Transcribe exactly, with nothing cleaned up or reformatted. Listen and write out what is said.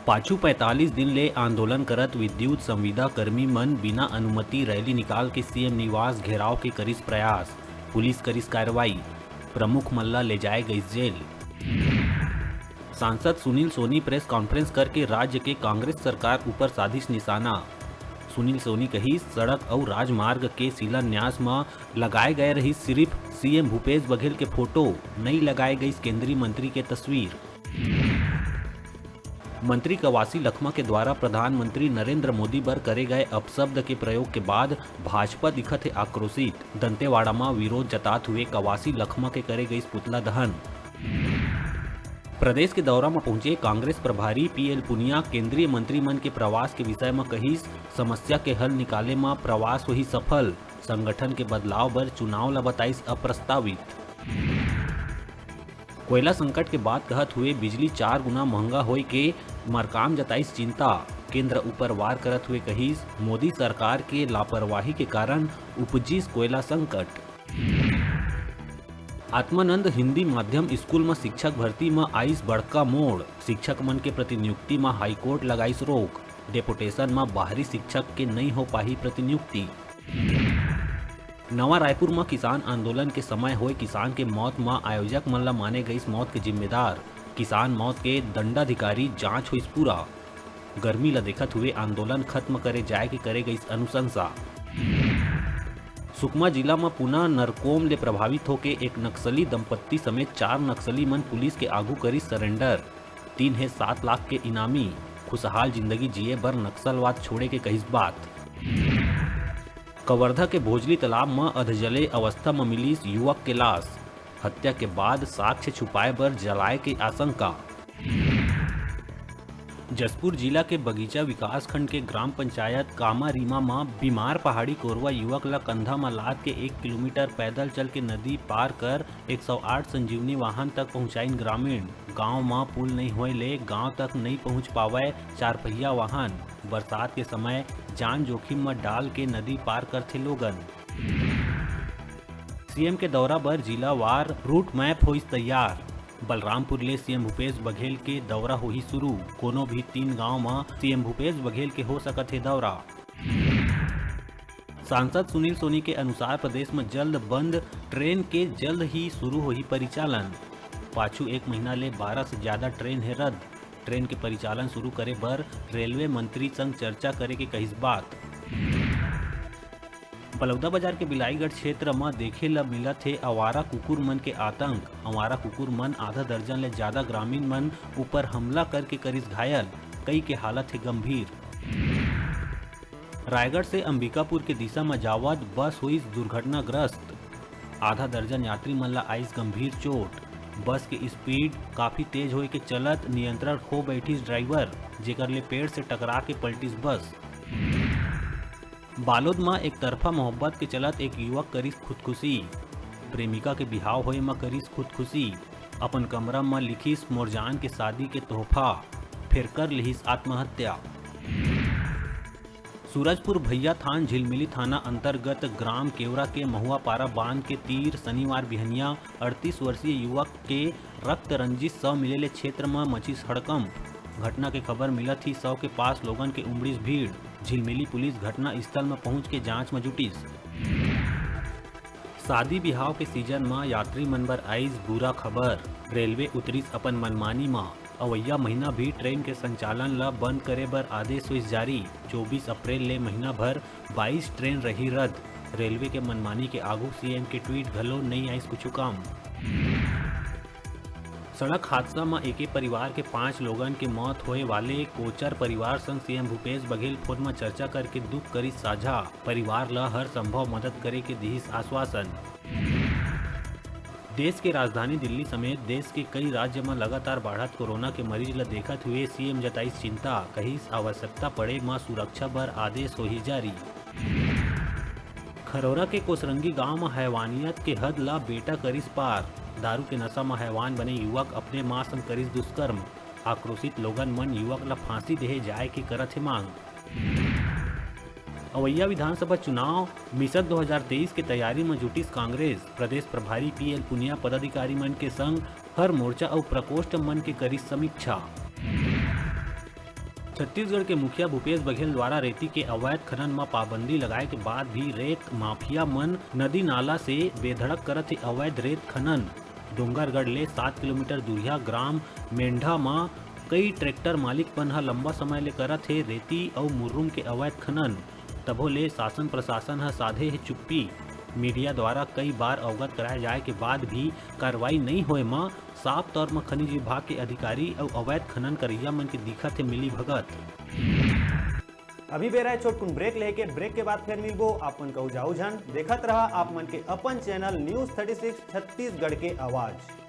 पाछू पैंतालीस दिन ले आंदोलन करत विद्युत संविदा कर्मी मन बिना अनुमति रैली निकाल के सीएम निवास घेराव के करिस प्रयास, पुलिस करिस कार्रवाई, प्रमुख मन ला ले जाए गइस जेल। सांसद सुनील सोनी प्रेस कॉन्फ्रेंस करके राज्य के कांग्रेस सरकार ऊपर साधिस निशाना। सुनील सोनी कहिस, सड़क अउ राजमार्ग के शिलान्यास म लगाए गए रहिस सिर्फ सीएम भूपेश बघेल के फोटो, नई लगाए गइस केंद्रीय मंत्री के तस्वीर। मंत्री कवासी लखमा के द्वारा प्रधानमंत्री नरेंद्र मोदी बर करे गए अपशब्द के प्रयोग के बाद भाजपा दिखत हे आक्रोशित। दंतेवाड़ा म विरोध जतात हुए कवासी लखमा के करे गइस पुतला दहन। प्रदेश के दौरा म पहुंचे कांग्रेस प्रभारी पीएल पुनिया केंद्रीय मंत्री मन के प्रवास के विषय म कहिस, समस्या के हल निकाले म प्रवास होही सफल। संगठन के बदलाव बर चुनाव ल बताइस अप्रस्तावित। कोयला संकट के बात कहत हुए बिजली चार गुना महंगा होए के मरकाम जताइस चिंता। केंद्र ऊपर वार करत हुए कहिस, मोदी सरकार के लापरवाही के कारण उपजिस कोयला संकट। आत्मानंद हिंदी माध्यम स्कूल म शिक्षक भर्ती म आइस बड़का मोड़। शिक्षक मन के प्रतिनियुक्ति म हाईकोर्ट लगाइस रोक। डेपुटेशन म बाहरी शिक्षक के नइ हो पाही प्रतिनियुक्ति। नवा रायपुर म किसान आंदोलन के समय होए किसान के मौत म आयोजक मन ल माने गइस मौत के जिम्मेदार। किसान मौत के दंडाधिकारी जांच होइस पूरा। गर्मी ल देखत हुए आंदोलन खत्म करे जाए के करे गइस अनुशंसा। सुकमा जिला म पुनः नरकोम ले प्रभावित होके एक नक्सली दंपत्ति समेत चार नक्सली मन पुलिस के आगू करिस सरेंडर। तीन हे सात लाख के इनामी, खुशहाल जिंदगी जिए बर नक्सलवाद छोड़े के कहिस बात। कवर्धा के भोजली तालाब म अधजले अवस्था म मिलिस युवक के लाश। हत्या के बाद साक्ष्य छुपाए बर जलाए के आशंका। जशपुर जिला के बगीचा विकासखंड के ग्राम पंचायत कामारीमा म बीमार पहाड़ी कोरवा युवक ल कंधा म लाद के एक किलोमीटर पैदल चल के नदी पार कर एक सौ आठ संजीवनी वाहन तक पहुंचाइन ग्रामीण। गांव म पुल नइ होए ले गांव तक नइ पहुंच पावय चारपहिया वाहन। बरसात के समय जान जोखिम म डाल के नदी पार करथे लोगन। सीएम के दौरा बर जिलावार रूट मैप होइस तैयार। बलरामपुर ले सीएम भूपेश बघेल के दौरा होही शुरू। कोनो भी तीन गांव म सीएम भूपेश बघेल के हो सकत हे दौरा। सांसद सुनील सोनी के अनुसार प्रदेश म जल्द बंद ट्रेन के जल्द ही शुरू होही परिचालन। पाछू एक महीना ले बारह से ज्यादा ट्रेन हे रद्द। ट्रेन के परिचालन शुरू करे बर रेलवे मंत्री संग चर्चा करे के कहिस बात। बलौदाबाजार के बिलाईगढ़ क्षेत्र म देखे ल मिलत हे आवारा कुकुर मन के आतंक। आवारा कुकुर मन आधा दर्जन ले ज्यादा ग्रामीण मन ऊपर हमला करके करिस घायल, कई के हालत हे गंभीर। रायगढ़ से अंबिकापुर के दिशा म जावत बस होइस दुर्घटनाग्रस्त, आधा दर्जन यात्री मन ल आइस गंभीर चोट। बस के स्पीड काफी तेज होए के चलत नियंत्रण खो बैठिस ड्राइवर, जेकर ले पेड़ से टकरा के पलटिस बस। बालोद म एक तरफा मोहब्बत के चलत एक युवक करिस खुदकुशी। प्रेमिका के बिहाव होए म करिस खुदकुशी। अपन कमरा म लिखिस मोर जान के शादी के तोहफा, फेर कर लिहिस आत्महत्या। सूरजपुर भैयाथान झिलमिली थाना अंतर्गत ग्राम केवरा के महुआपारा बांध के तीर शनिवार बिहनिया अड़तीस वर्षीय युवक के रक्त रंजित शव मिले ले क्षेत्र म मचिस हड़कंप। घटना के खबर मिलत ही शव के पास लोगन के उमड़िस भीड़। झिलमिली पुलिस घटना स्थल म पहुंच के जांच म जुटिस। शादी बिहाव के सीजन म यात्री मन बर आइस बुरा खबर। रेलवे उतरिस अपन मनमानी म। अवइया महीना भी ट्रेन के संचालन ल बंद करे बर आदेश होइस जारी। चौबीस अप्रैल ले महीना भर बाईस ट्रेन रही रद्द। रेलवे के मनमानी के आगू सीएम के ट्वीट घलो नइ आइस कुछु काम। सड़क हादसा म एके परिवार के पांच लोगन के मौत होए वाले कोचर परिवार संग सीएम भूपेश बघेल फोन म चर्चा करके दुख करिस साझा। परिवार ल हर संभव मदद करे के दिहिस आश्वासन। देश के राजधानी दिल्ली समेत देश के कई राज्य म लगातार बाढ़त कोरोना के मरीज ल देखत हुए सीएम जताइस चिंता, कहिस आवश्यकता पड़े म सुरक्षा बर आदेश होही जारी। खरोरा के कोसरंगी गांव म हैवानियत के हद ल बेटा करिस पार। दारू के नशा म हैवान बने युवक अपने मां संग करिस दुष्कर्म। आक्रोशित लोगन मन युवक ल फांसी देहे जाए के करत हे मांग। अवइया विधानसभा चुनाव मिशन दो हज़ार तेईस के तैयारी म जुटिस कांग्रेस। प्रदेश प्रभारी पीएल पुनिया पदाधिकारी मन के संग हर मोर्चा अउ प्रकोष्ठ मन के करिस समीक्षा। छत्तीसगढ़ के मुखिया भूपेश बघेल द्वारा रेती के अवैध खनन म पाबंदी लगाए के बाद भी रेत माफिया मन नदी नाला से बेधड़क करत हे अवैध रेत खनन। डोंगरगढ़ ले सात किलोमीटर दूरिहा ग्राम मेंढा म कई ट्रैक्टर मालिक मन ह लंबा समय ले करत हे रेती अउ मुर्रुम के अवैध खनन। तभो ले शासन प्रशासन ह साधे हे चुप्पी। मीडिया द्वारा कई बार अवगत कराए जाए के बाद भी कार्रवाई नइ होए म साफ तौर म खनिज विभाग के अधिकारी अउ अवैध खनन करइया मन के दिखत हे मिली भगत। अभी बेरा हे छोटकुन ब्रेक लेके, ब्रेक के बाद फेर मिलबो। आप मन कहू जाऊ झन, देखत रहा आप मन के अपन channel news thirty six Chhattisgarh के आवाज़।